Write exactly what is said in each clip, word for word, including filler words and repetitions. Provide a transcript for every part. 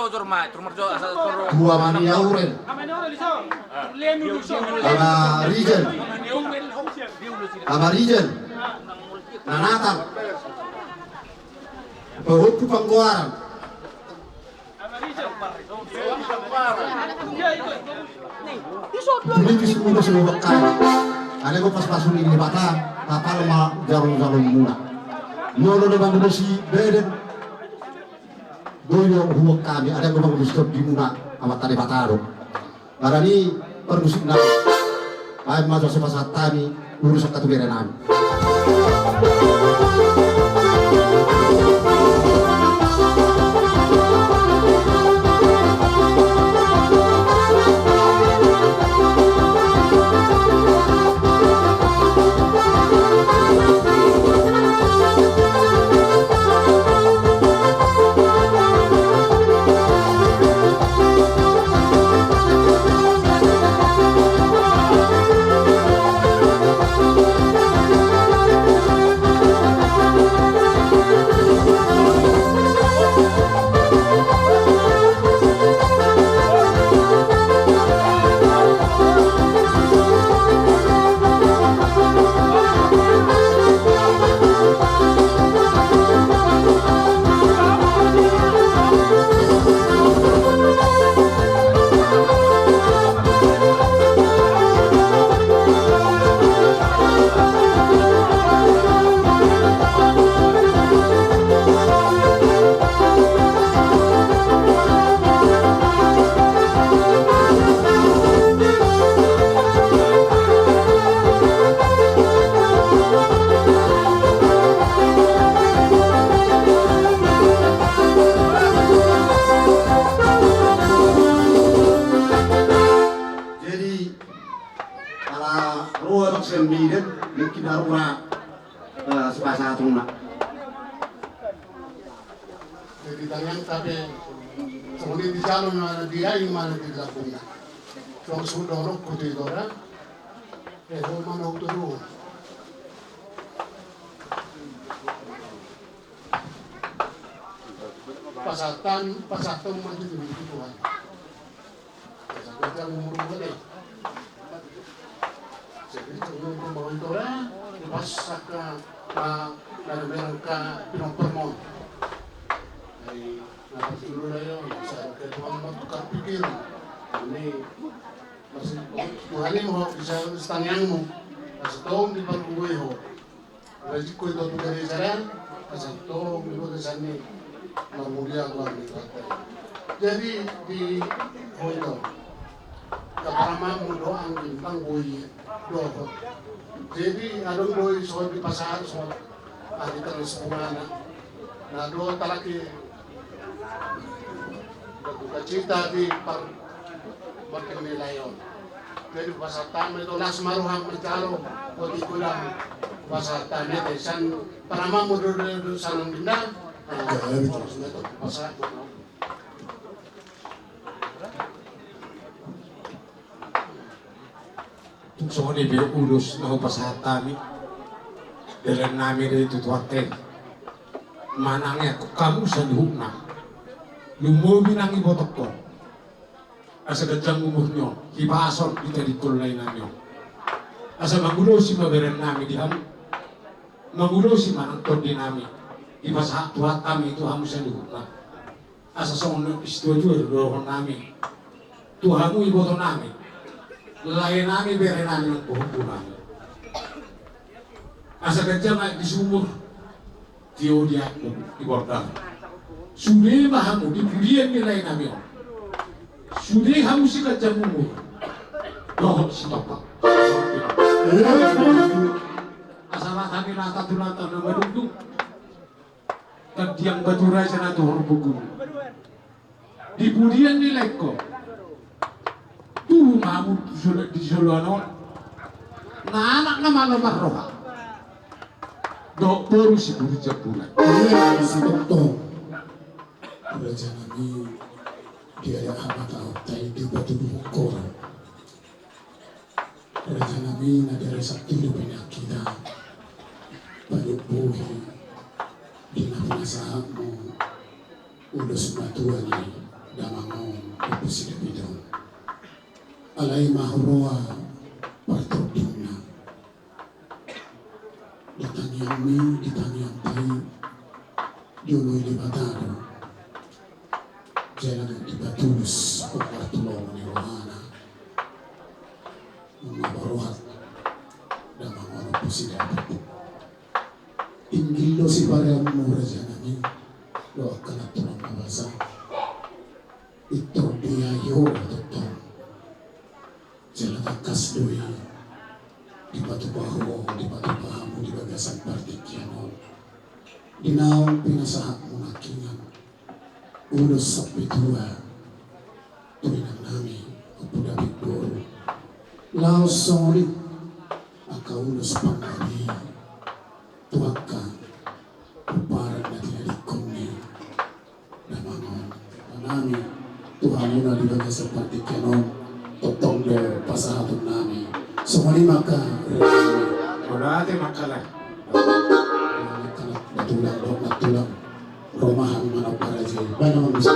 Tua Maniauren, Ama Rijal, Ama Rijal, Nanatan, Pahompu Panggoaran. Tulitis ulos huhut hami. Alai ma paspasu ni Debata, tapala ma jalo-jalo muna. Molo na mangulosi badan, boi do huhut hami, alai ma mangulosi tondi muna, Amanta Debata do. Alani parmusik nami. Baen ma jolo sipasahat hami, ulos angka tu bere nami. Jadi, ala roa bangsa Medan, mungkin darurat, eh, sipasahatonna. Jadi tangiang, tapi songon i dijalo ma na di ai ma na di lambungna. Songon suhut dohononku tu Itora, eh, ho ma na hutoruhon. Pasahat, pasahat ma tu Tuhan. Jadi, umur-umur ni. Jadi, umur-umur ni, Itora, pas angka, na, na, na, angka pinomparmon. Ai, na, pas dulu na yo, bisa angka Tuhan ma tukar pikir. Ini, masih, Tuhan ini mau bisa tangiangmu. Pas tong di pargugui ho. Rajin ho ito tu gareja an, asa tong di bagasan ni marmulia goar ni Tuhanta. Jadi di ho ito, angka paramanmu do anggi, ndang boi dohot. Jadi adong do i so dipasahat so ari transformana. Na do talaki Berduka cita di par-, partingkian ni lae on. Jadi pasahat hami tu las ma roham manjalo, boti godang pasahat hami tu san paramanmu do, do, do, sanon dinda. Nah, jadi terus itu pasahat. Tung songon i pe ulos na hupasahat hami, berennami do i tu Tuhanta i. Manang iangkon hamu saluhutna, lumobi nang ibotongkon, asa ganjang umurna on, hipas on ditadingkon laenami on. Asa mangulosi ma berennami di hamu, mangulosi ma nang tondinami, dipasahat Tuhanta i tu hamu saluhutna. Asa songon na pinasahatna do dohononnami tu hamu ibotonami, laenami, berenami, nang pahombunami. Asa ganjang aek di sumur, tio di aek di borngin. Sude ma hamu di pudian ni laenami on. Sude hamu siganjang umur dohot sitompa. Asa lata ni lata tu lata na madungdung. Tandiang batu raja na tuhor bogum. Di pudian ni laengko, tubu ma hamu di jolo-, di joloan on, na anak na malo marroha dohot boru siburu jambulan. Iya, sitongtong. Rajanami, di ari hamataonta i di batu buhuk koro. Rajanami, na di ari Sabtu do pinangido hita, palumbui di na pinasahatmu ulos matua ni Damang on, Ompu si David on. Alai ma huroha partordingna. Di tangiangmi, di tangiangta i, dioloi Debata do. Jala dipatulus, martulang ni rohana. Mamarohat damang on, Ompu si David. Tinggil do sipareonmu, raja nami, dohot angka na tulang na basa. Pintor dia i ho tongtong. Jala tangkas do i dipatupa ho, dipatupa hamu di bagasan partingkian on. Di naung pinasahatmu nangkiningan ulos sampe tua tu inang nami, Ompu David boru. Laos songon i angka ulos panggabean tu angka pomparan na tinadingkon ni damang on. Nami tu hamuna di bagasan partingkian on, tongtong do pasahaton nami. Songon i ma angka. Mauliate ma angka lae. Angka na tulang, dohot na tulang. Ro ma hami manang paraja i. Baen ma muse.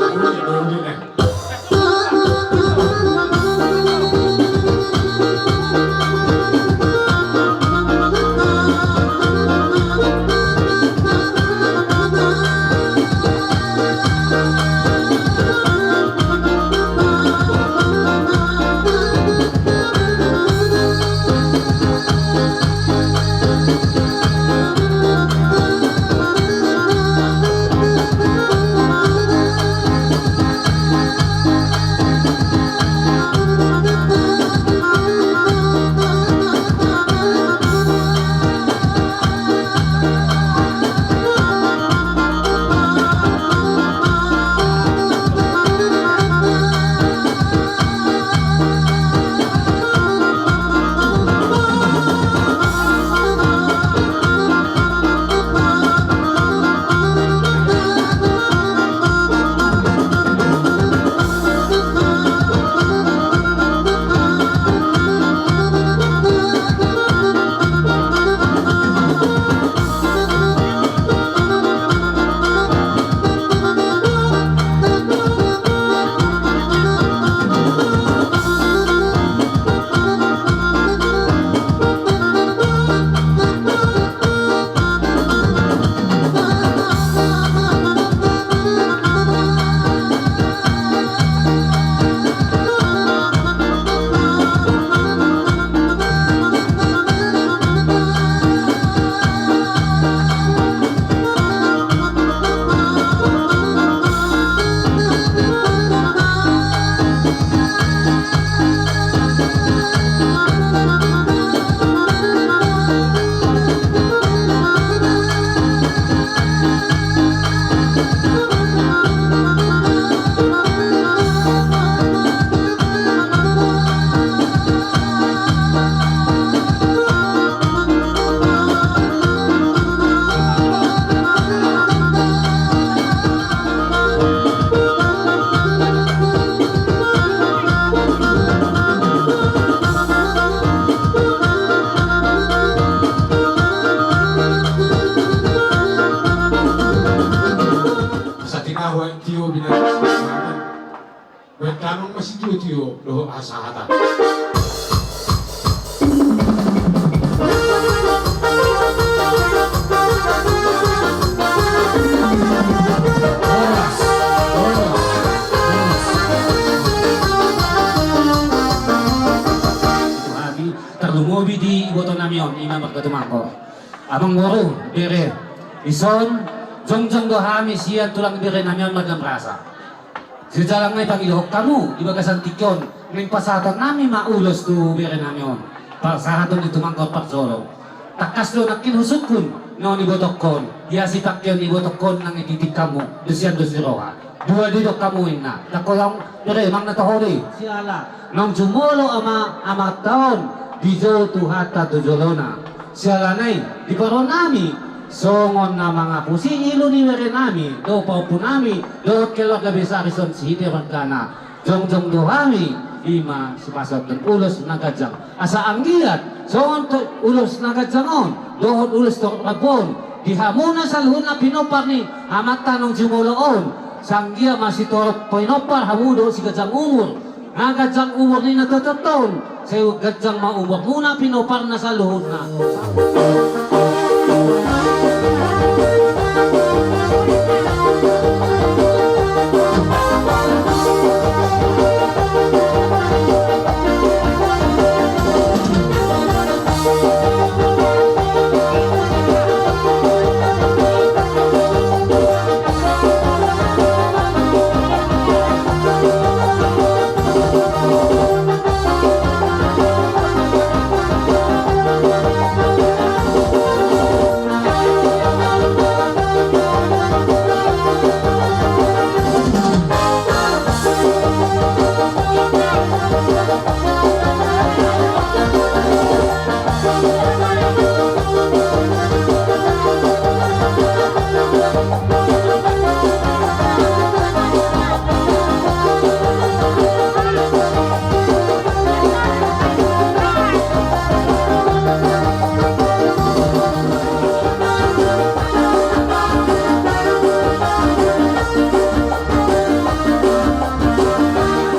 Asa tinahu aek tio binatang. Baen damang ma sitio-tio dohot hasahatan. Horas, horas, horas. Hami tarlumobi di iboto nami on, ima marga Tumangkor. Amangboru, bere, dison jongjong do hami sian tulang bere nami on marga Merasa. Sijalang na i pangidohon hamu di bagasan tingki on, naeng pasahaton nami ma ulos tu bere nami on. Pasahaton ni Tumangkor parjolo. Tangkas do nangkin husungkun na on ibotongkon, ia sipangkeon ni ibotongkon nang i titik hamu, dosian dos ni roha. Dua didok hamu inna, tangko laung bere, manang na toho do i. Siala naung jumolo ama, amanta on, dijou Tuhanta tu jolona. Siala na i, di paro nami, songon na mangapusi ilu ni bere nami, dohot pahompu nami, dohot keluarga besar dison Sihite margana. Jongjong do hami, ima sipasahaton ulos na ganjang. Asa anggiat, songon tu ulos na ganjang on, dohot ulos torop rambu on, di hamuna saluhutna pinompar ni amanta naung jumolo on, Sanggia ma sitorop pinompar hamu do siganjang umur. Na ganjang umur ni na tototong, sai ganjang ma umurmuna pinomparna saluhutna.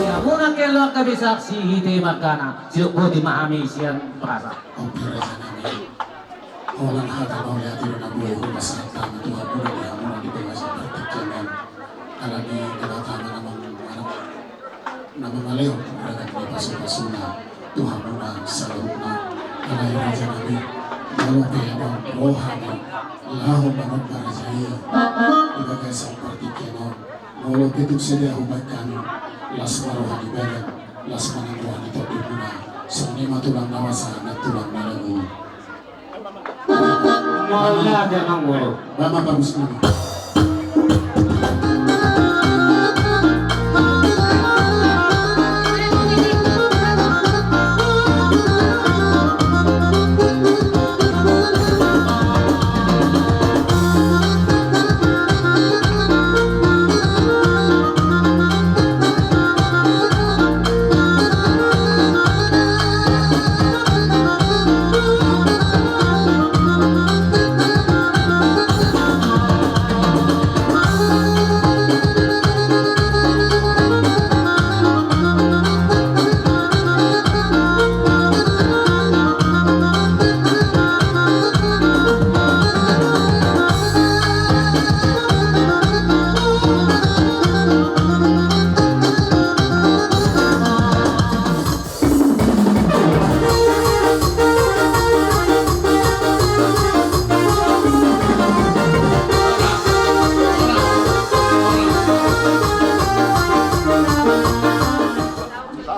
Ia muna keluarga besar Sihite margana, sidok boti ma hami sian Prasa. Holan hata mauliate do na boi hupasahat hami tu hamuna di hamuna di bagasan partingkian on. Ala ni Debata ma na mangalehon ragam ni pasupasuna tu hamuna saluhutna. Alai raja nami, molo pe adong roha ni laho manomba raja i di bagasan partingkian on, molo pe tung sadia hubaen hami las ma roha ni badan, las ma nang roha ni tondimuna. Songon i ma tulang na masa nang tulang na dabu. Mauliate, Amang Boru. Bama bagus nama.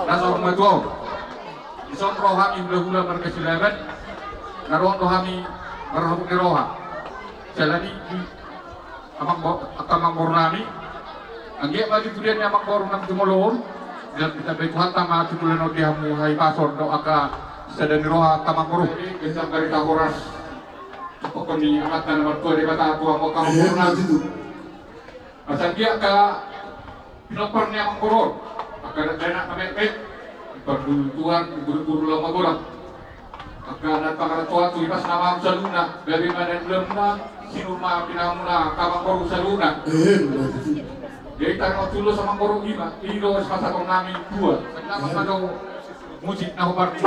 Na saur matua on, dison ro hami hulahula marga Silaban, na ro on do hami marhabot ni roha. Jala ni Amang bo-, angka amangboru nami. Anggiat ma di pudian ni amangboru nami jumolo on, jala ditambai Tuhanta ma di bulan on di hamu hahipason dohot angka sada ni roha angka amangboru. Gabe barita horas. Pokok ni amanta na martua Debata tu hamu angka amangboru nami. Asa anggiat angka pinompar ni amangboru on, angka dakdanak na metmet, parbultuan, burbur laho magodang. Angka na pangarantoan tu ibas na maam saluhutna, gabe ma na niulamuna, sinur ma pinahanmuna angka amangboru saluhutna. Jadi tarima tulos amangboru i ma, i do sipasahaton nami dua. Selamat ma do. Musik na huparti.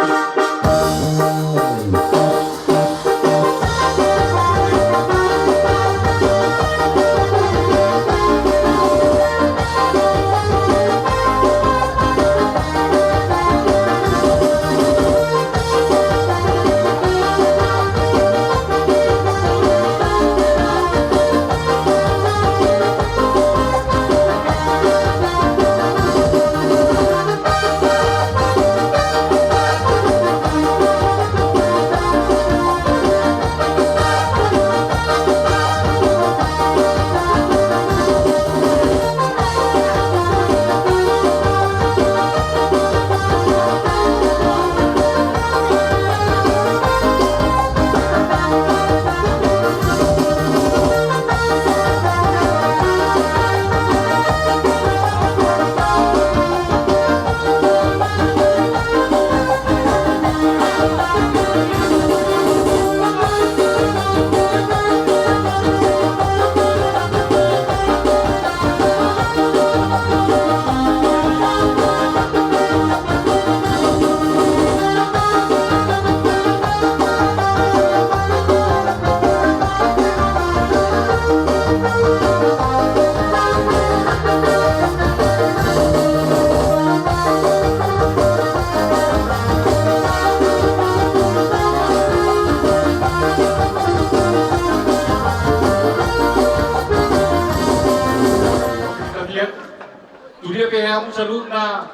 Sude pe hamu saluhutna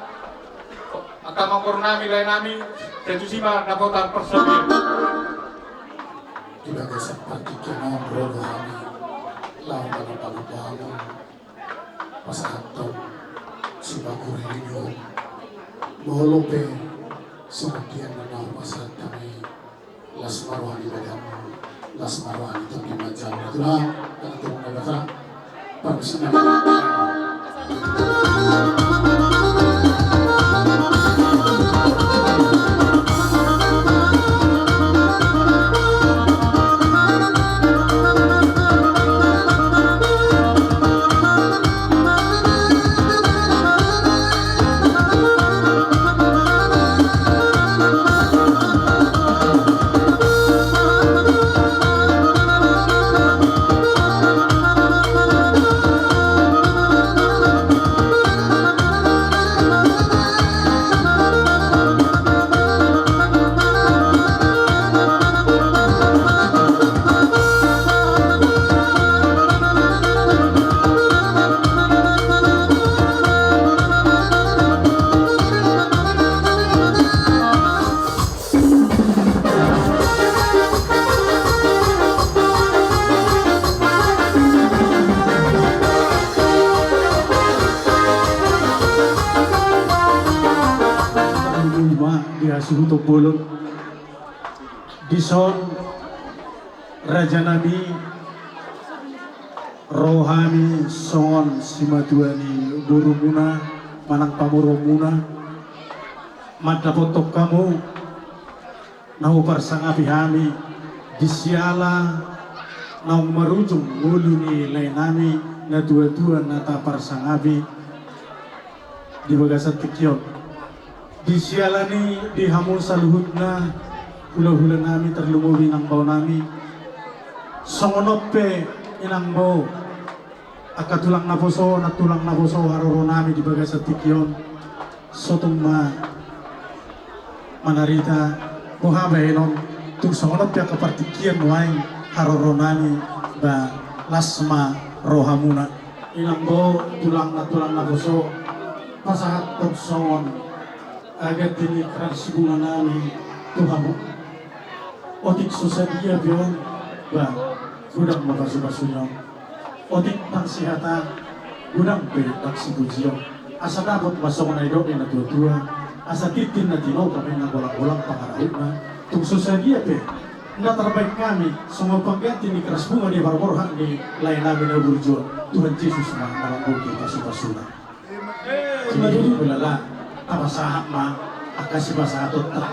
angka amangboru nami, lae nami, sai tusi ma dapotan parsaulian. Di bagasan partingkian on ro do hami laho manopang hamu pasahathon sipakur-pakur ni on. Molo pe songon dia na hupasahat hami, las ma roha ni badanmu, las ma roha ni tondi manjalo. Tulang, karena Tuhan ada, Pak. Permisi. Di hasuhuton bolon, dison raja nami, ro hami songon simatua ni borumuna manang pamoruonmuna mandapothon hamu na huparsangapi hami di siala naung marujung ngolu ni lae nami na tua-tua na taparsangapi di bagasan tingki on. Di siala ni i, di hamu saluhutna hula-hula nami, tarlumobi inang bao nami, songon on pe inang bao, angka tulang naposo, nantulang naposo haroro nami di bagasan tingki on, so tung ma manarita, boha bahenon, tung songon on pe angka partingkian nuaeng haroro nami, ba las ma rohamuna. Inang bao, tulang, nantulang naposo, pasahathon songon ganti ni keras bunga nami tu hamu. Otik so sadia pe on, ba godang ma pasu-pasuna on. Otik ndang sihata, godang pe ndang sipujion. Asa dapot ma songon na nidok ni na tua-tua, asa tintin na tinopa ma na golang-golang pangarahutna. Tung so sadia pe na tarbaen hami songon pangganti ni keras bunga di parborhat ni lae nami na burju on, Tuhan Jesus ma na manggohi pasu-pasuna. Jadi ulala, tapasahat ma angka sipasahatonta.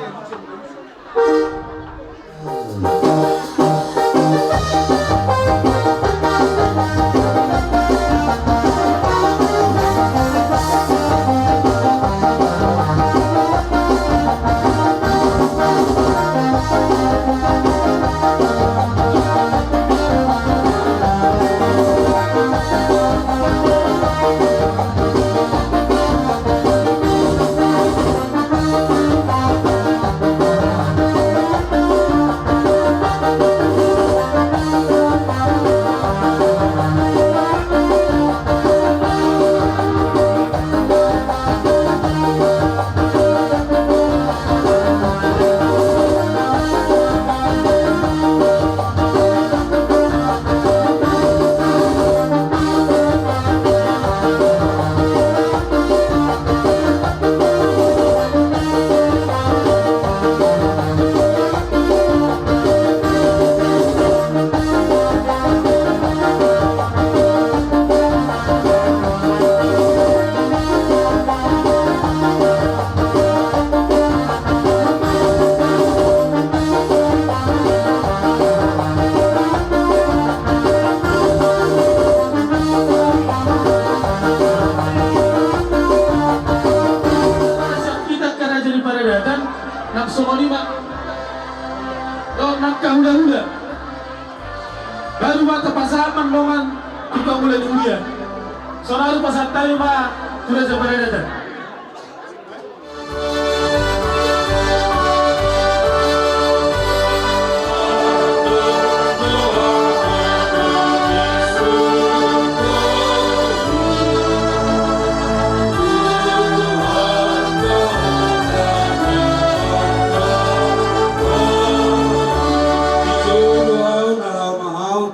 Kita angka raja ni paradatan, nang songon i ma dohot nang angka hula-hula. Baru ma tapasahat mandongan tu pangula ni huria. Sonari pasahat hami ma tu raja paradatan.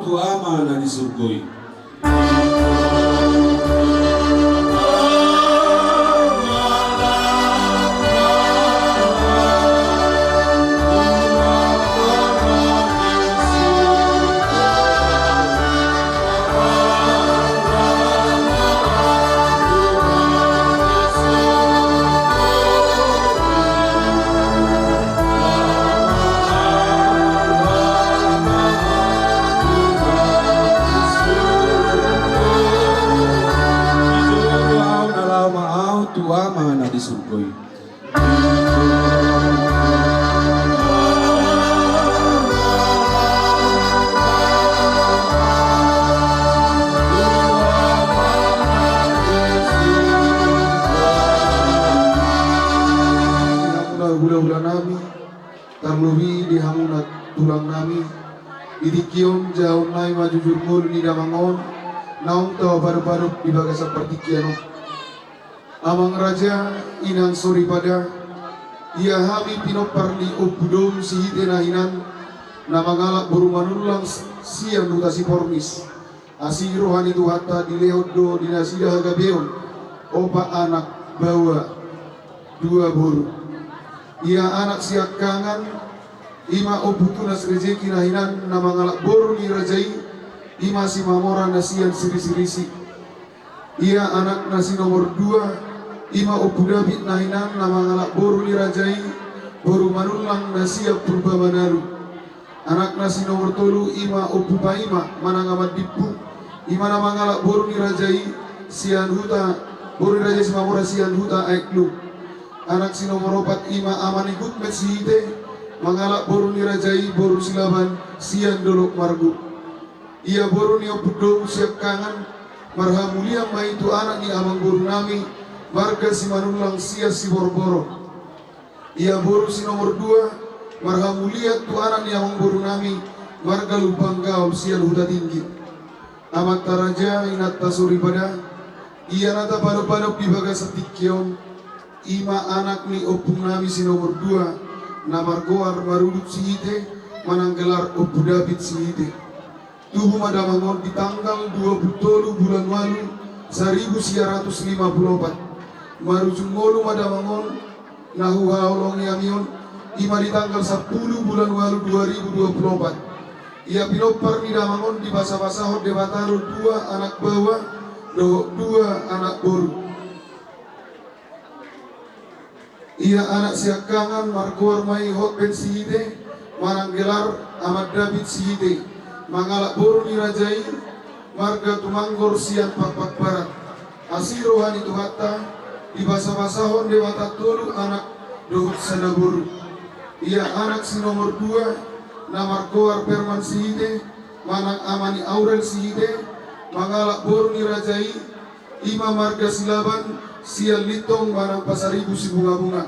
tu Ama na di surgo i. Dijou ma au, na laho ma au tu Ama na di surgo i. Di hamuna hulahula nami, tarlobi di hamuna tulang nami, di tingki on jahaon nami ma jujur ngolu ni damang on, naung tapadopadopi di bagasan partingkian on. Amang raja, inang soripada, ia hami pinompar ni Ompu Dom Sihite na hinan, na mangalap boru Manullang sian huta Sipornis. Asi roha ni Tuhanta, dilehon do di nasida hagabeon opat anak, baoa dua boru. Ia anak siangkangan, i ma Ompu Tunas Rejeki na hinan, na mangalap boru ni raja i, i ma Simamora na sian Sirisirisi. Ia anakna si nomor dua, i ma Ompu Dapit na hinan, na mangalap boru ni raja i, boru Manullang na sian Purba Manalu. Anakna si nomor tolu, i ma Ompu Paima manang Amandimpu, i ma na mangalap boru ni raja i sian huta, boru ni raja i Simamora sian huta Aeklu. Anak si nomor opat, i ma Ama ni Gutmet Sihite, mangalap boru ni raja i, boru Silaban sian Dolok Margu. Ia boru ni Ompu Dom siangkangan, marhamulian ma i tu anak ni amangboru nami, marga Simanullang sian Siborboro. Ia boru si nomor dua, marhamulian tu anak ni amangboru nami, marga Lumban Gaol sian Huta Tinggi. Amanta raja, inanta soripada, ia na tapadopadop di bagasan tingki on, i ma anak ni ompung nami si nomor dua, na margoar Marudut Sihite, manang gelar Ompu Dapit Sihite. Tubu ma damang on di tanggal dua pulu tolu bulan ualu saribu sia ratus lima pulu opat. Marujung ngolu ma damang on na huhaholongi hami on, i ma di tanggal sampulu bulan ualu dua ribu dua pulu opat. Ia pinompar ni damang on dibasabasahon Debata do dua anak baoa dohot dua anak boru. Ia anak siangkangan margoar ma i Hotben Sihite, manang gelar Amang Dapit Sihite, mangalap boru ni raja i, marga Tumanggor sian Pakpak Barat. Asi roha ni Tuhanta, dibasabasahon Debata tolu anak dohot sada boru. Ia anak si nomor dua, na margoar Perman Sihite, manang ama ni Aurel Sihite, mangalap boru ni raja i, i ma marga Silaban, sian Lintong manang Pasaribu Sibungabunga.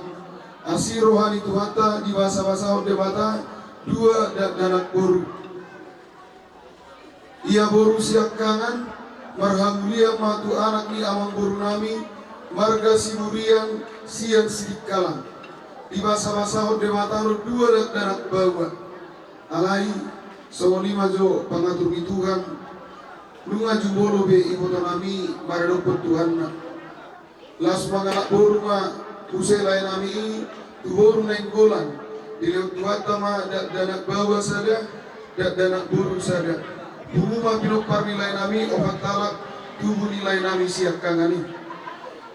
Asi roha ni Tuhanta, dibasabasahon Debata dua dakdanak boru. Ia boru siangkangan, marhamulian ma tu anak ni amangboru nami, marga Siburian sian Sidikalang. Dibasabasahon Debata do dua dakdanak baoa. Alai, songon i ma jo pangatur ni Tuhan, nunga jumolo be iboto nami maradophon Tuhanna. Laos mangalap boru ma muse lae nami i tu boru Nainggolan, dilehon Tuhanta ma dakdanak baoa sada, dakdanak boru sada. Pungu ma pinompar ni lae nami opat halak tubu ni lae nami siangkangan i.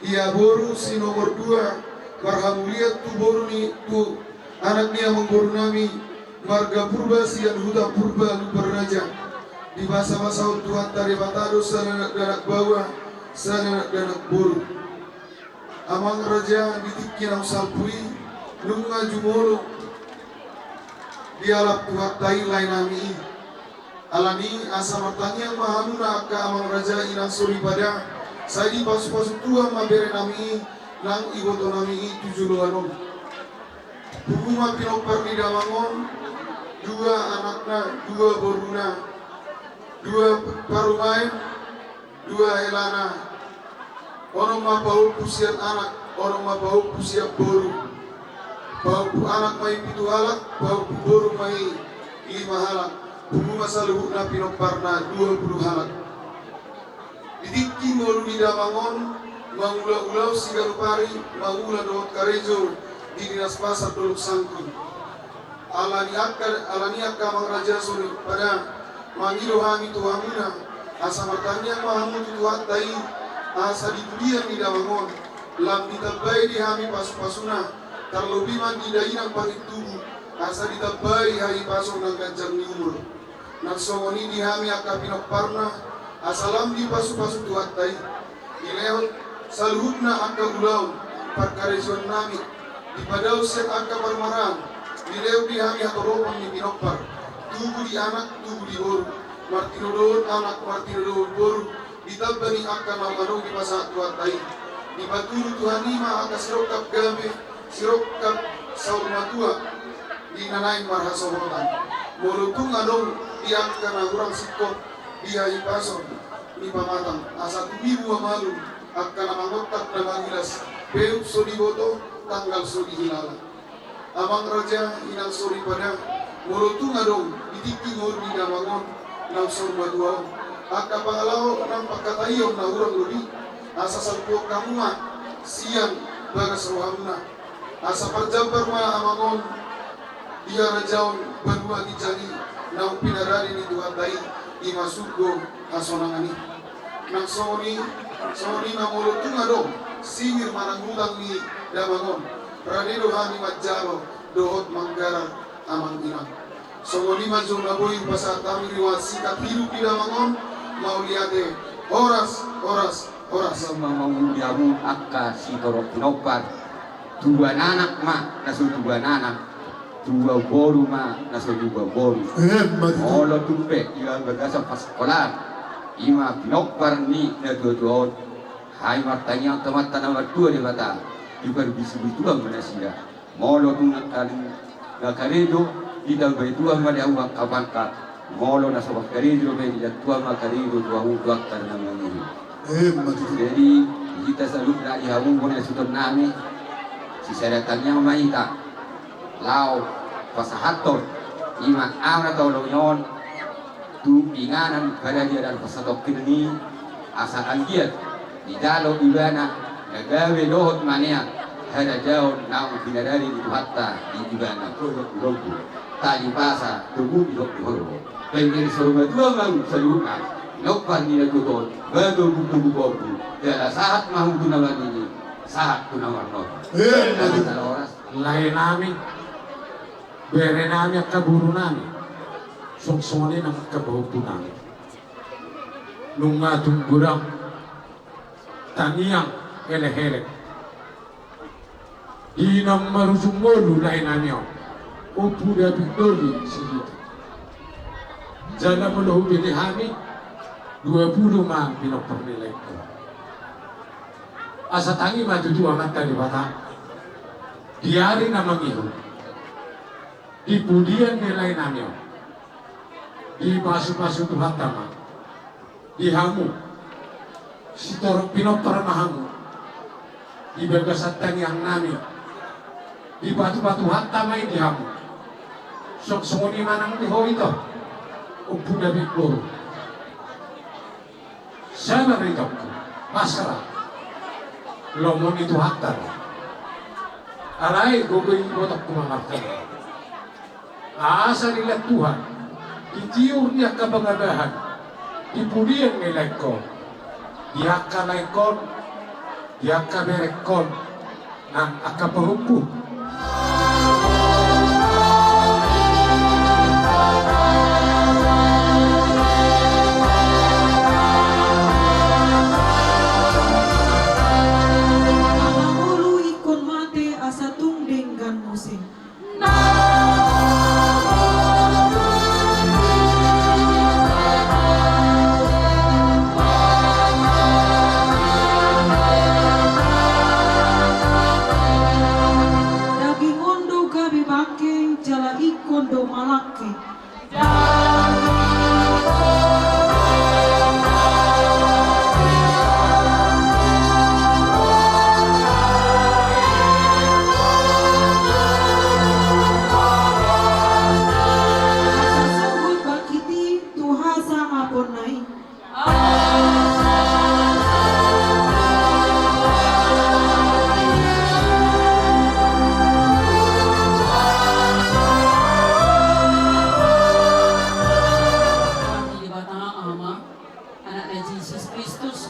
Ia boru si nomor dua, marhamulian tu boru ni, tu anak ni amangboru nami, marga Purba sian huta Purba Lumban Raja. Dibasabasahon Tuhanta Debata do sada dakdanak baoa, sada dakdanak boru. Amang raja, di tingki naung salpu i, nunga jumolo dialap Tuhanta i lae nami i. Alani, asa martangiang ma hamuna angka amang raja, inang soripada, sai dipasupasu Tuhan ma bere nami i, nang iboto nami i tu joloan on. Pungu ma pinompar ni damang on, dua anakna, dua boruna, dua parumaen, dua helana. Onom ma pahompu sian anak, onom ma pahompu sian boru. Pahompu anak ma i pitu halak, pahompu boru ma i lima halak. Pungu ma saluhutna pinomparna dua pulu halak. Di tingki ngolu ni damang on, mangula-ulaon siganup ari, mangula dohot karejo di dinas pasar Dolok Sangkun. Alani i angka, alani i angka amang raja soripada, mangido hami tu hamuna, asa martangiang ma hamu tu Tuhanta i, asa di pudian ni damang on, lam ditambai di hami pasu-pasuna, tarlobi ma di dainang pangintubu, asa ditambai hahipason nang ganjang ni umur. Nang songon i di hami angka pinomparna, asa lam dipasu-pasu Tuhanta i. Dilehon saluhutna angka ulaon parkarejoannami, dipadaon sian angka parmaraan, dilehon di hami hatoropon ni pinompar, tubu di anak, tubu di boru, martinodohon anak, martinodohon boru, ditamba ni angka na adong dipasahat Tuhanta i. Dipatudu Tuhan i ma angka sirongkap gabe, sirongkap saur matua di na naeng marhasohotan. Molo tung adong di angka na hurang singkop di hahipason ni pamatang, asa tumibu ma malum angka na mangontak na mangilas, peuk so diboto, tanggal so dihilala. Amang raja, inang soripada, molo tung adong di tingki ngolu ni damang on, naung saur matua on, angka pangalaho nang pangkataion na hurang lobi, asa salpuhon hamu ma sian bagas rohamuna. Asa parjambar ma amang on di harajaon banua ginjang i, naung pinarade ni Tuhanta i, i ma surgo hasonangan i. Nang songon i, songon i ma molo tung adong singir manang hutang ni damang on, rade do hami manjalo dohot manggarar amang inang. Songon i ma jo na boi hupasahat hami riwayat singkat hidup di damang on, mauliate, horas, horas, horas. Ima manguludi hamu angka sitorop pinompar, tubuan anak ma na so tubuan anak, tubuan boru ma na so tubuan boru. Emma tutu. Molo tung pe di bagasan parsikolaan, ima pinompar ni na tua-tua on, hami martangiang tu Amanta na martua Debata, diparbisu-bisu Tuhan ma nasida. Molo tung angka na karejo, ditambai Tuhan ma di hamu angka pangkat. Molo na so mangkarejo dope, diida Tuhan ma karejo tu hamu tu angka na mangihut. Emma tutu. Jadi, hita saluhutna di hamu bona sutonnami, sisada tangiang ma hita laho pasahathon, ima au na taoloi on, tu inganan pada dia dan pasatongkin ni, asa anggiat dijalo ibana na gabe dohot maneang harajaon naung pinarade ni Tuhanta di ibana. Tali pasa togu di horbo, pengger saur matua ma hamu saluhutna, pinompar ni na tua on, batu buku buku, jala sahat ma hamu tu na marnini, sahat tu na marnono. Emma tutu. Laenami, berenami, angka borunami, songon i nang angka pahompunami. Nunga tung godang tangiang elek-elek di naung marujung ngolu laenami on, Ompu David Doli Sihita. Jala molo hubege hami, dua pulu ma pinompar ni laengkon. Asa tangi ma tutu Amanta Debata di ari na mangihut, di pudian ni laenami on, dipasu-pasu Tuhanta ma di hamu, sitorop pinompar ma hamu, di bagasan tangiangnami, dipatupa Tuhanta ma i di hamu. Songon i ma nang di ho ito, Ompu David boru. Sabar ito, pasrah. Lomo ni Tuhanta. Alai gogo i, botongku ma martangiang, asa dilehon Tuhan, ditiur ni angka pangabahan di pudian ni laengkon, di angka laengkon, di angka berengkon, nang angka pahompu. Ala ngolu ingkon mate asa tung denggan muse.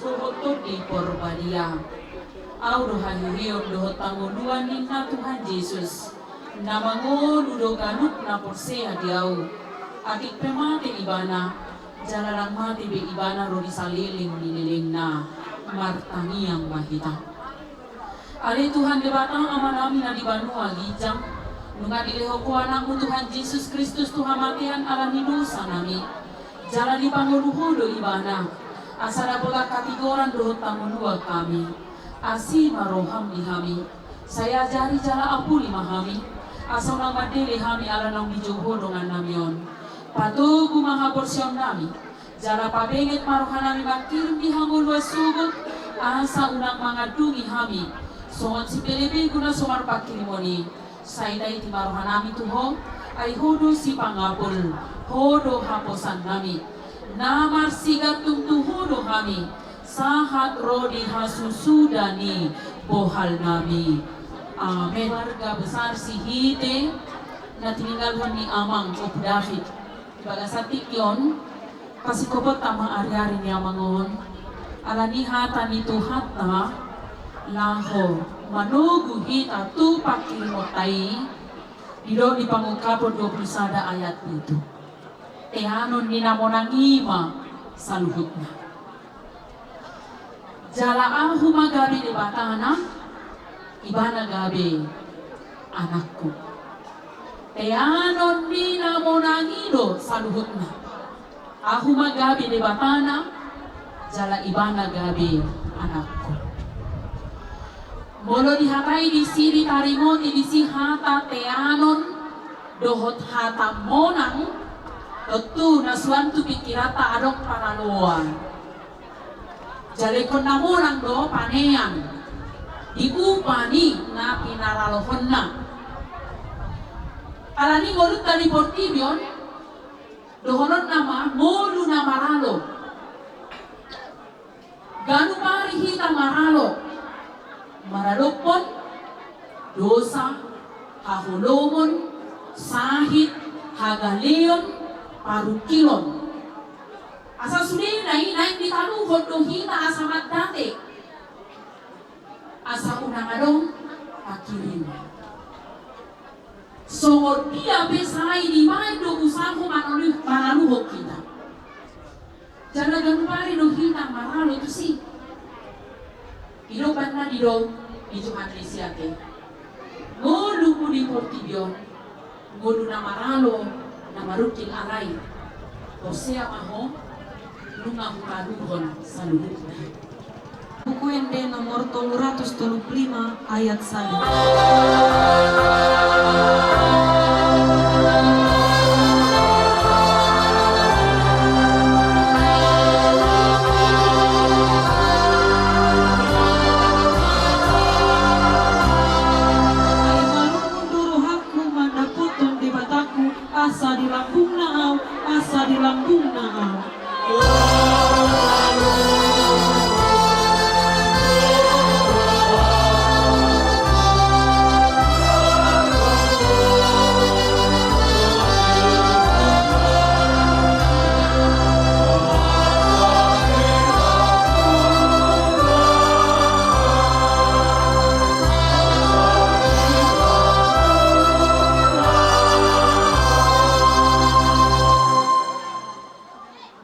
Dohot Tondi Porbadia. Ahu do haheheon dohot hangoluan ninna Tuhan Jesus. Na mangolu do ganup na porsea di Ahu. Atik pe mate ibana, jala ndang mate be ibana ro di saleleng ni lelengna. Martangiang ma hita. Ale Tuhan Debata Amanami na di banua ginjang, nunga dilehon Ho Anakmu Tuhan Jesus Kristus tu hamatean ala ni dosanami. Jala dipangolu Ho do ibana, asa dapotan hatigoran dohot hangoluan hami. Asi ma roham di hami. Sai ajari jala apuli ma hami, asa unang mandele hami ala naung dijou Ho dongannami on. Patogu ma haporseaonnami. Jala pabenget ma rohanami mangkirim di hangoluan sogot, asa unang mangandungi hami songon sipelebegu na so marpangkirimon i. Sai daiti ma rohanami tu Ho, ai Ho do sipangapul, Ho do haposannami. Na marsigantung tu Ho do hami, sahat ro di hasusuda ni bohalnami. Amen. Keluarga besar Sihite na tininggalhon ni amang Ompu David. Di bagasan tingki on, pasingkophonta ma ariari ni amang on, ala ni hata ni Tuhanta, laho manogu hita tu pangkirimonta i, didok di Pangungkapon dua pulu sada ayat pitu. Teanon ni na monang i ma saluhutna. Jala Ahu ma gabe Debatana, Ibana gabe Anakku. Teanon ni na monang i do saluhutna. Ahu ma gabe Debatana, jala Ibana gabe Anakku. Molo dihatai disi, ditaringoti disi hata teanon dohot hata monang, tontu na suan tu pingkiranta adong paraloan. Jala ingkon na monang do panean di upa ni na pinaralohonna. Ala ni ngolunta di portibi on, dohononna ma ngolu na maralo. Ganup ari hita maralo, maradophon dosa, haholomon, sahit, hagaleon, parungkilon. Asa sudena i naeng ditaluhon do hita asa mandate, asa unang adong pangkirim. Songon dia pe sai dibaen do usaha manalu-, manaluhon hita. Jala ganup ari do hita maralo tusi. I do umbahen na didok ni Johannes i ate. Ngolunami di portibi on, ngolu na maralo, na marungkil, alai porsea ma ho, nunga hutaluhon saluhutna. Buku Ende nomor tolu ratus tolu pulu lima, ayat sada. Ai malungun do rohangku mandapothon Debatangku, asa di lambungna ahu, asa di lambungna ahu.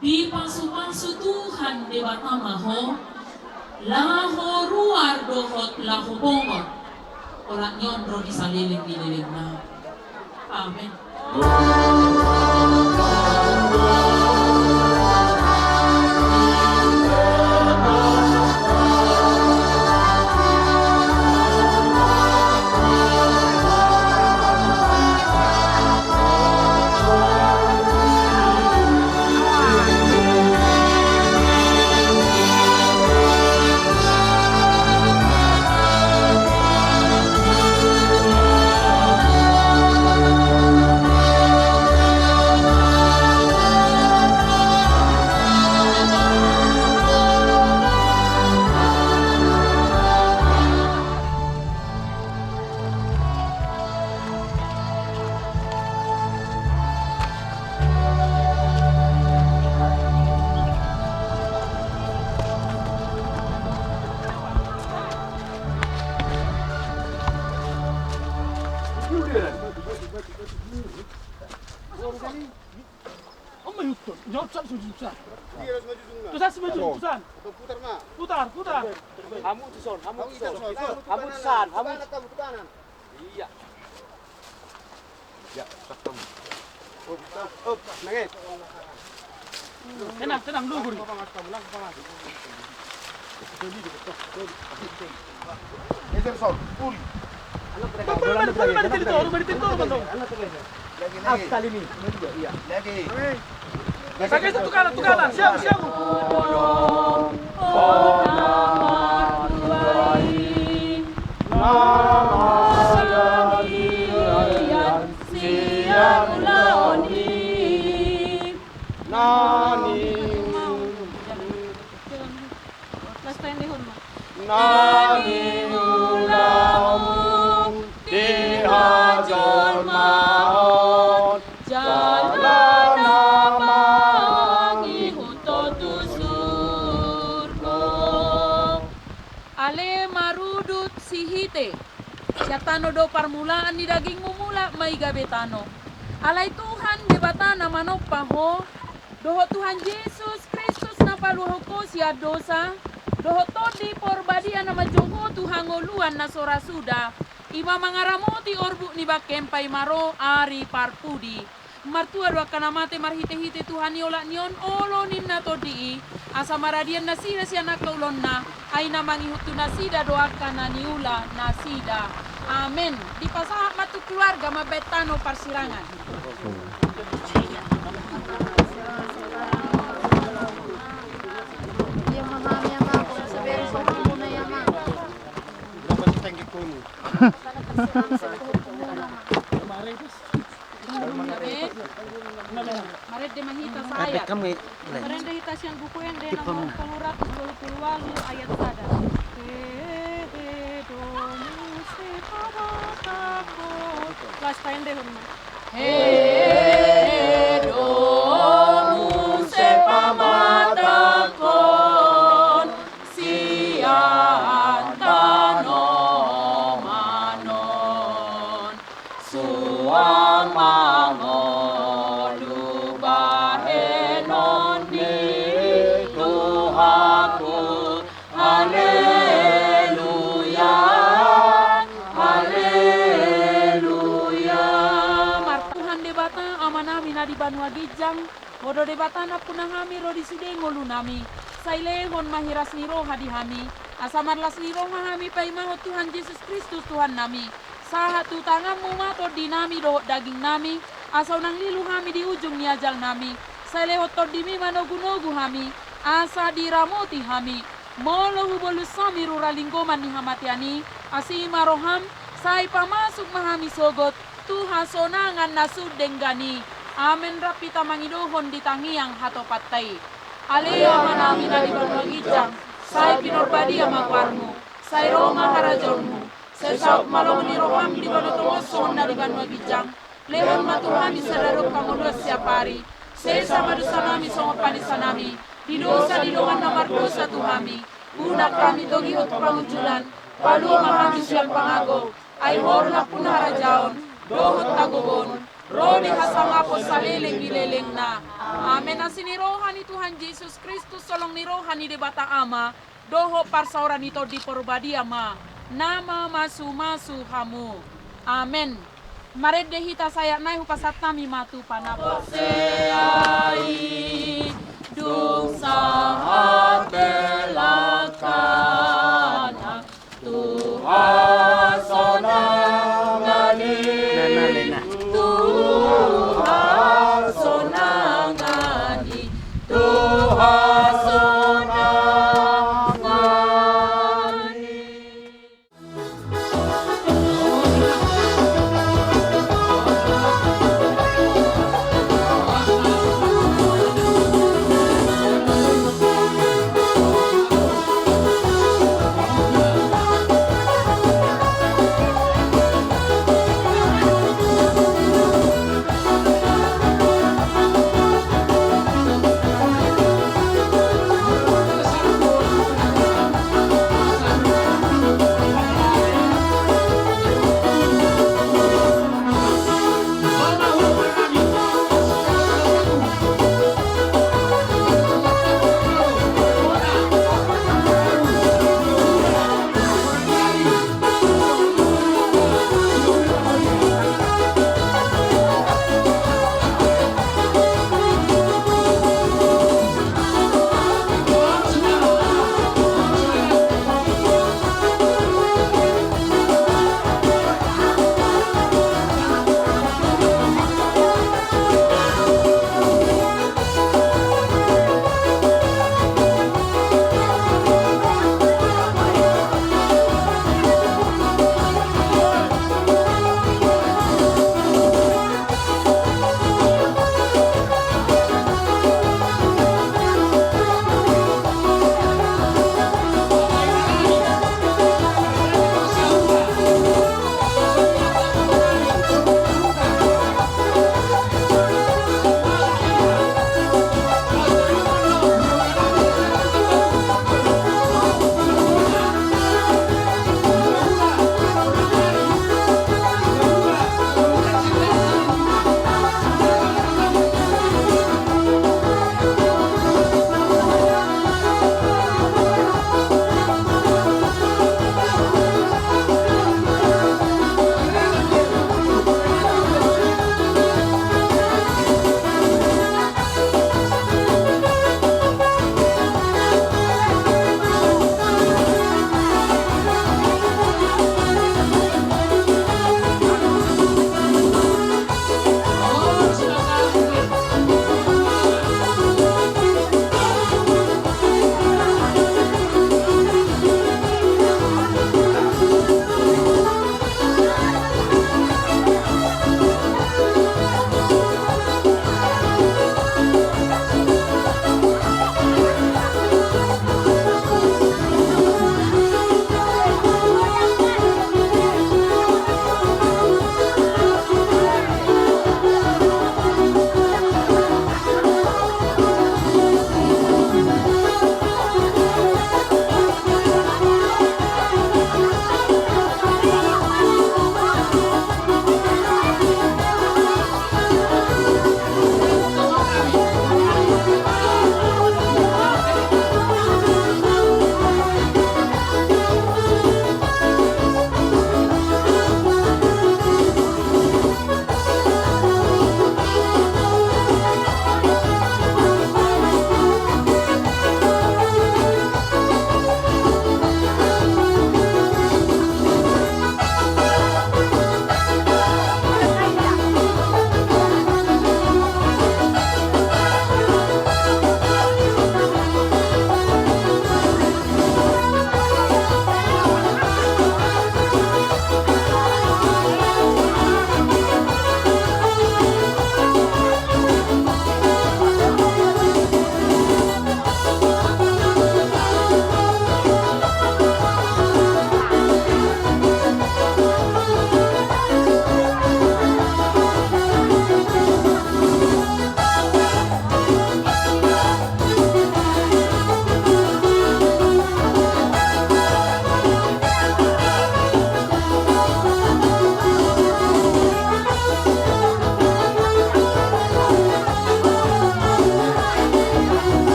Dipasupasu Tuhan Debata ma ho, laho ruar dohot laho bongot, olat ni on ro di saleleng ni lelengna. Amen. Tusan, maju, tusan. Putar, putar. Hamu tuson, hamu tuson. Hamu tusan, hamu tusan. Iya. Ya, cakep. Op, op, nangis. Tenang, tenang, lugur. Geser, Son. Uli. Bang, bang, bang, bang, bang, bang, bang, bang, bang. Lagi, lagi. Lagi. Pakai satu kanan, tukalan. Siap, siap. Nani. Las taendehon ma. Na niulaon di hajolmaon, jala na mangihut Ho tu surgo. Ale marudut sihite. Sian tano do parmulaan ni dagingmu, mulak ma i gabe tano. Alai Tuhan Debata na manompa ho, dohot Tuhan Jesus Kristus na paluahon ho sian dosa, dohot Tondi Porbadia na manjou ho tu hangoluan na so ra suda, i ma mangaramoti orbuk ni bangkem paima ro ari parpudi. Martua do angka na mate marhitehite Tuhan i olat ni on olo ninna Tondi i, asa maradian nasida sian angka ulaonna, ai na mangihut tu nasida do angka na niula nasida. Amen. Dipasahat ma tu keluarga, mambaen tano parsirangan. Marende ma hita sahat. Marende hita sian Buku Ende nomor tolu ratus dua puluh walu ayat sada. Hehe do muse pamatangkon. Las taendehon ma. Hehe do muse pamatangkon sian tano manon. Suang ma ngolu bahenon ni Tuhanku. Haleluya, haleluya. Martuhan Debata Amanami na di banua ginjang, Ho do Debata nampuna hami ro di sude ngolunami. Sai lehon ma hiras ni roha di hami, asa marlas ni roha hami paimahon Tuhan Jesus Kristus Tuhannami. Sahat tu tanganmu ma tondinami dohot dagingnami, asa unang lilu hami di ujung ni ajalnami. Sai lehon tondimi manogunogu hami, asa diramoti hami. Molo hubolus hami rura linggoman ni hamatean i, asi ma roham, sai pamasuk ma hami sogot tu hasonangan na sun denggan i. Amen. Rap hita mangidohon di tangiang hatopanta i. Ale Amanami na di banua ginjang, sai pinarbadia ma goarmu, sai ro ma harajaonmu, sai saut ma lomo ni roham di banua tonga on songon na di banua ginjang. Lehon ma tu hami sadari on hangoluan siapari. Sesa ma dosanami songon panesanami di dosa ni dongan na mardosa tu hami. Unang hami togihon tu pangunjunan, palua ma hami sian pangago. Ai Ho do nampuna harajaon dohot hagogoon, ro di hasangapon saleleng ni lelengna. Amen. Asi ni roha ni Tuhan Jesus Kristus, holong ni roha ni Debata Ama, dohot parsaoran ni Tondi Porbadia ma na mamasumasu hamu. Amen. Marende hita sahat nai, hupasahat hami ma tu panap. Dung sahat belakana tu hasonangan i, tu hasonangan i, tu hasonangan i.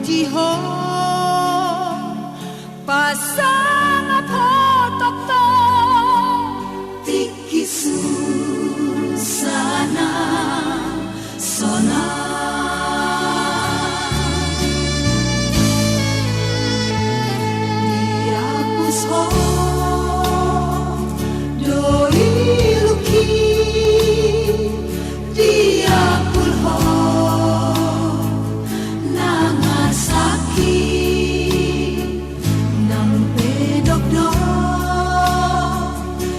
Di ho pasangap ho tongtong tingki susa na sonang. Diapus ho do ilungki, diapul ho nang arsaki. Nang pe dokdok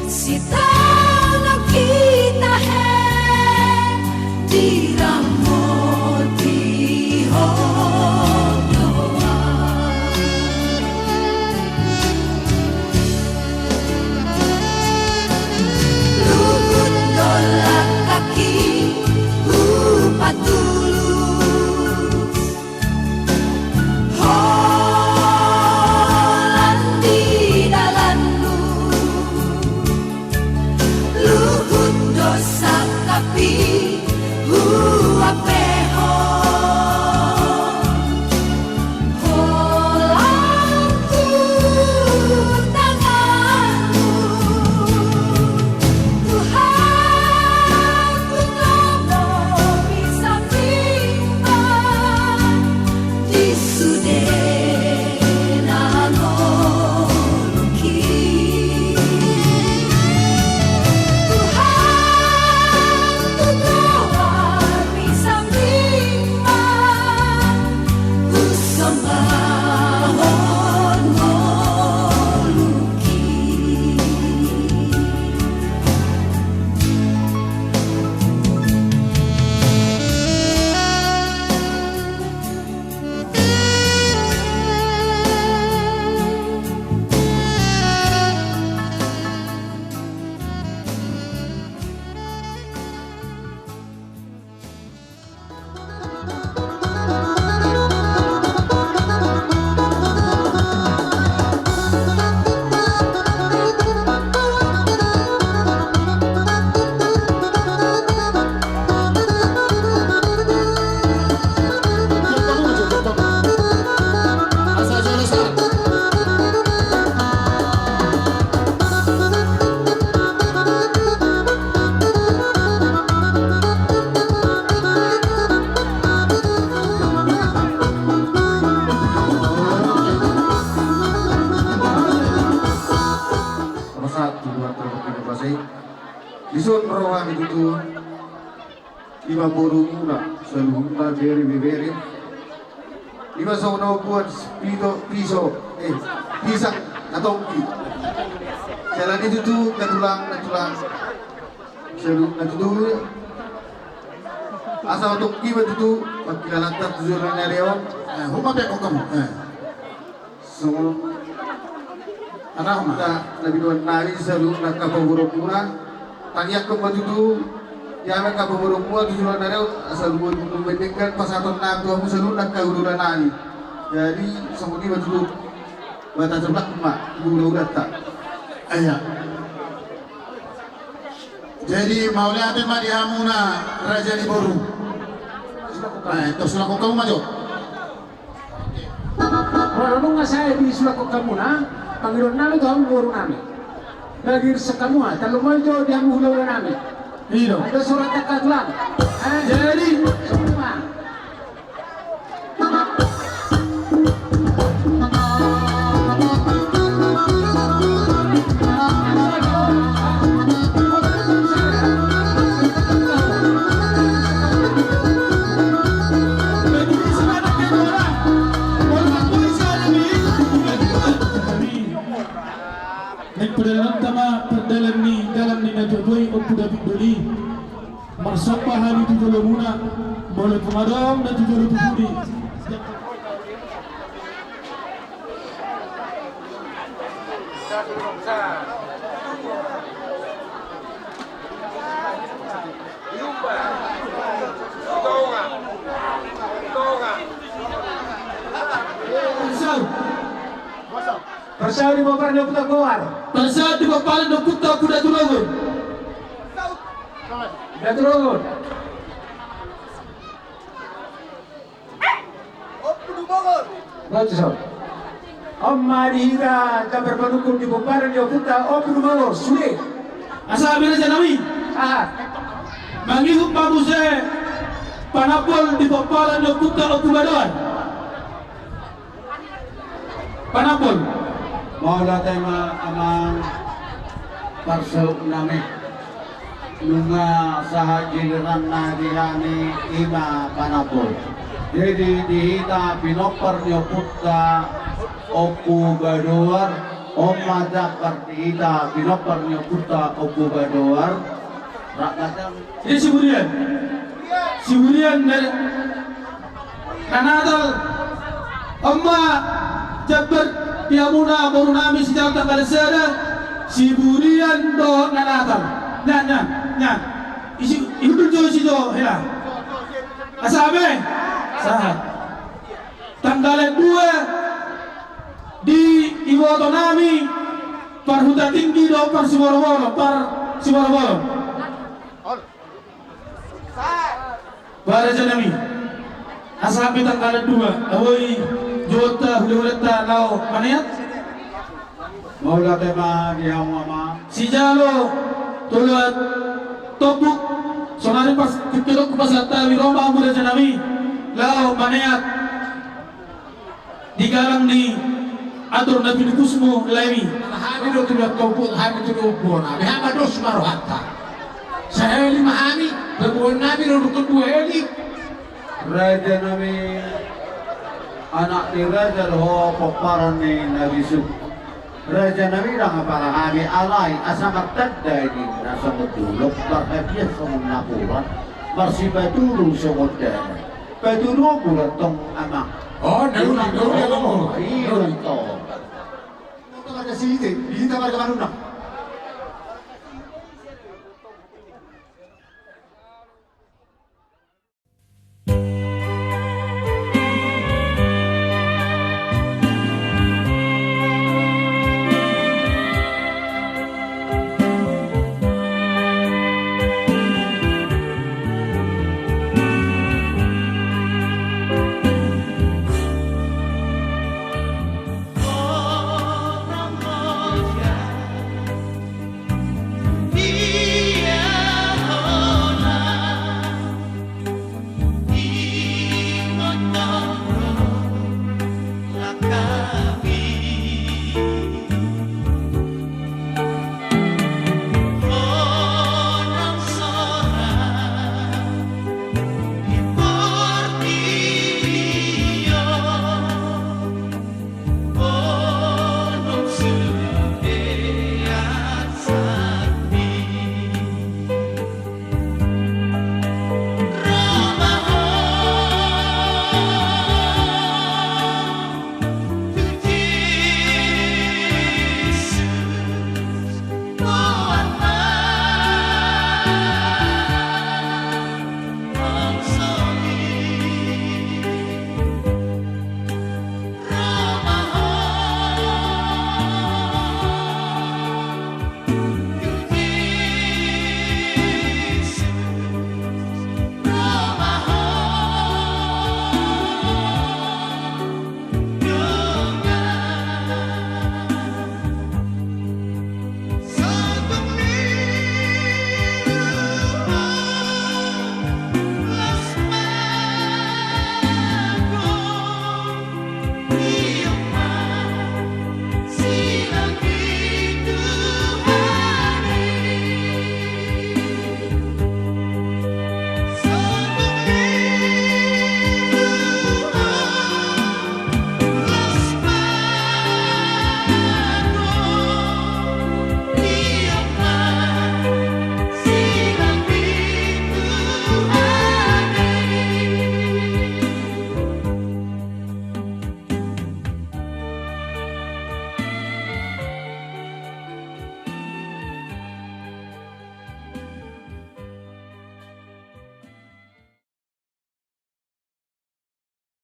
sitaonon hita he, diramoti ho do ahu. Luhut do langkangki hupatulus, holan di dalanmu. Luhut do sangkaphi huampe ho, holan tu tanganmu. Tuhan, tu lomo bisa rimba di sude na ngolungki. Tuhan, tu goarmi sambing ma husombahon ngolungki. Dison ro hami tutu. Ima borumuna saluhutna, bere, ibebere. Ima songon na umboan piso, piso, eh, pisang na tongki. Jala i tutu na tulang, na tulang. Saluhutna tutu. Asa tongki ma tutu pangkilalanta tu joloan ni ari on. Eh, homa pe kok kamu. Eh. Songon na, na binoan nami saluhutna angka paborumuna. Tangiangkon ma tutu di hami angka paborumuna tu joloan ni ari on, asa lumobi, lumobi denggan pasahatonnami tu hamu saluhutna angka hulahula nami. Jadi songon i ma tutu. Bata terlak ma hulahulanta. Iya. Jadi mauliate ma di hamuna raja ni boru. Eh, tos sulak hamu ma jo. Molo nunga sae disulakhon hamuna, pangidoannami tu hamu boru nami. Bagi resek hamu, tarlumobi jo di hamu hulahula nami. Ido. Ai do surat tangkatlan. Eh, jadi. Semua. Naeng pardalanan ta ma pardalan ni dalan ni natuatua i, Ompu David Doli. Marsomba hami tu jolomuna, molo tung adong na tu jolo tu pudi. Parsaur. Parsaur di bopar ni Ompunta Goar. Parsaur di bopar ni Ompunta Ompu Datu Rogon. Datu Rogon. Ompu Dumongor. Baca, Son. On ma di hita jambar panungkun di pomparan ni ompunta Ompu Dumangor, sude. Asa, raja nami. Aha. Mangihut ma muse panambol di pomparan ni ompunta Ompu Badoan. Panambol. Mauliate ma amang parsaut nami. Nunga sahat giliranna di hami, i ma panambol. Jadi di hita pinompar ni ompunta Ompu Badoan, on ma jambar di hita pinompar ni ompunta Ompu Badoan. Rap macam. Jadi si Burian. Si Burian dari Nanatal. On ma jambar di hamuna boru nami sijalo tanggal sada, si Burian dohot Nanatal. Nian, nian, nian. Isi, ihundul jo, isi jo, hela. Asa be. Sahat. Tanggal dua di iboto nami, Parhutatinggi dohot Parsiboroboro, Parsiboroboro. Ba raja nami. Asa be tanggal dua, aboi jo hita hulahulanta laho maneat. Mauliate ma di hamu amang. Sijalo tolu tombuk, saonari pas kekedok pasahat hami ro ma hamu raja nami laho maneat. Di galang ni atur na pinupusmu, lae mi. Hami do tu dua tombuk, hami tu dua bona. Be hami dos ma rohanta. Sahali ma hami, paboaon nami do rukun dua hali. Raja nami, anak ni raja do ho, pomparan ni na bisuk. Raja nami, ndang apala hami alai asa martanda i ninna songon dolok, marhadiah songon napuran, marsipatudu songon dalan. Patuduhon do tong amang. Oh, na uli, na uli. Oh, amang. Iya, tong. Marga Sihite, di hita marga Manunang.